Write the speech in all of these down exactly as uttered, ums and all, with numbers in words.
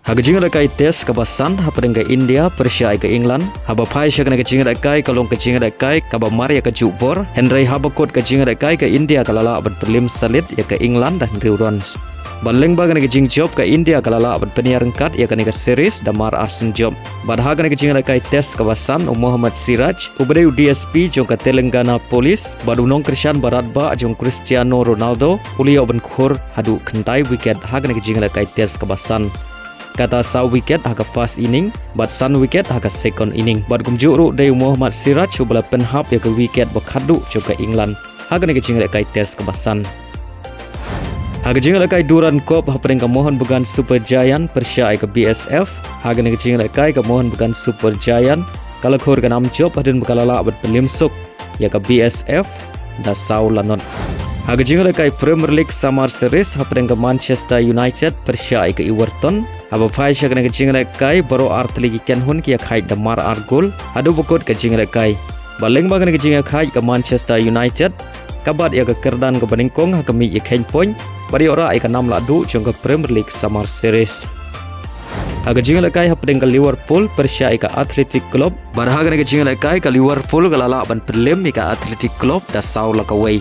Ha ka jingïalehkai test kaba san hapdeng ka India pyrshah ïa ka England, haba phai sha kane ka jingïalehkai ka long ka jingïalehkai kaba mar ïa ka jubor, hynrei haba kut ka jingïalehkai ka India ka la lah ban pynrem salit ïa ka England da hynriew runs. Bad lyngba kane ka jingjop ka India ka la lah ban pynïar ryngkat ïa kane ka series da mar arsien jop. Bad ha kane ka jingïalehkai test kaba san u Mohammad Siraj, uba dei u D S P jong ka Telangana Police, bad u nongkyrshan ba radbah jong Cristiano Ronaldo, u la ïoh ban khur haduh khyndai wicket ha kane ka jingïalehkai test kaba san. Kata saw wicket ha ka first inning, bad san wicket ha ka second inning. Bad kumjuh ruh dei u Mohammad Siraj uba la pynhap ïa ka wicket ba khatduh jong ka England ha kane ka jingïalehkai test kaba san. Ha ka jingïalehkai Durand Cup hapdeng ka Mohun Bagan Super Giant pyrshah ïa ka B S F. Ha kane ka jingïalehkai ka Mohun Bagan Super Giant ka la khur ka nam jop hadien ba ka la lah ban pynrem suk ïa ka B S F da saw la not. Ha ka jingïalehkai Premier League Summer Series hapdeng ka Manchester United pyrshah ïa ka Everton, haba phai sha kane ka jingïalehkai baroh artylli ki kynhun ki ïakhaid da mar ar gol haduh ba kut ka jingïalehkai. Bad lyngba kane ka jingïakhaid ka Manchester United ka bat ïa ka kyrdan kaba nyngkong ha ka miej ïakheiñ point bad ïoh rah ïa ka nam lahduh jong ka Premier League Summer Series. Ha ka jingïalehkai hapdeng ka Liverpool pyrshah ïa ka Athletic Club, bad ha kane ka jingïalehkai ka Liverpool ka la lah ban pynrem ïa ka Athletic Club da saw la kawei.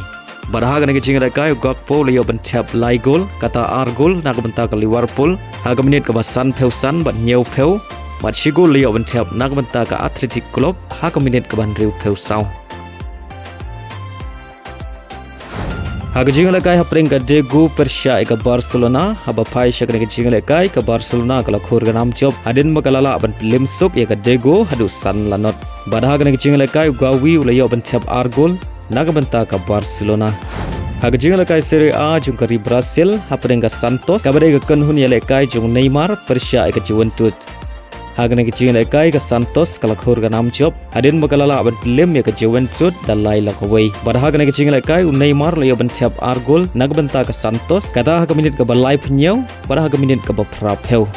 Bad ha kane ka jingïalehkai u Gakpo u la ïoh ban thep lai gol, kata ar gol na ka bynta ka Liverpool ha ka minit kaba sanphew san bad hynñiewphew, bad shi gol la ïoh ban thep na ka bynta ka Athletic Club ha ka minit kaba hynriewphew saw. Ha ka jingïalehkai hapdeng ka Degu pyrshah ïa ka Barcelona, haba phai sha kane ka jingïalehkai ka Barcelona ka la khur ka nam jop hadien ba ka la lah ban pynrem suk ïa ka Degu haduh san la not. Bad ha kane ka jingïalehkai u Gavi u la ïoh ban thep ar gol na ka bynta ka Barcelona. Ha ka jingïalehkai Serie A jong ka ri Brazil hapdeng ka Santos, kaba dei ka kynhun ïalehkai jong u Neymar pyrshah ïa ka Juventus. Ha kane ka jingïalehkai ka Santos ka la khur ka nam jop hadien ba ka la lah ban pynrem ïa ka Juventus da lai la kawei. Bad ha kane ka jingïalehkai u Neymar u la ïoh ban thep ar gol na ka bynta ka Santos, kata ha ka minit kaba laiphew hynñiew bad ha ka minit kaba phraphew.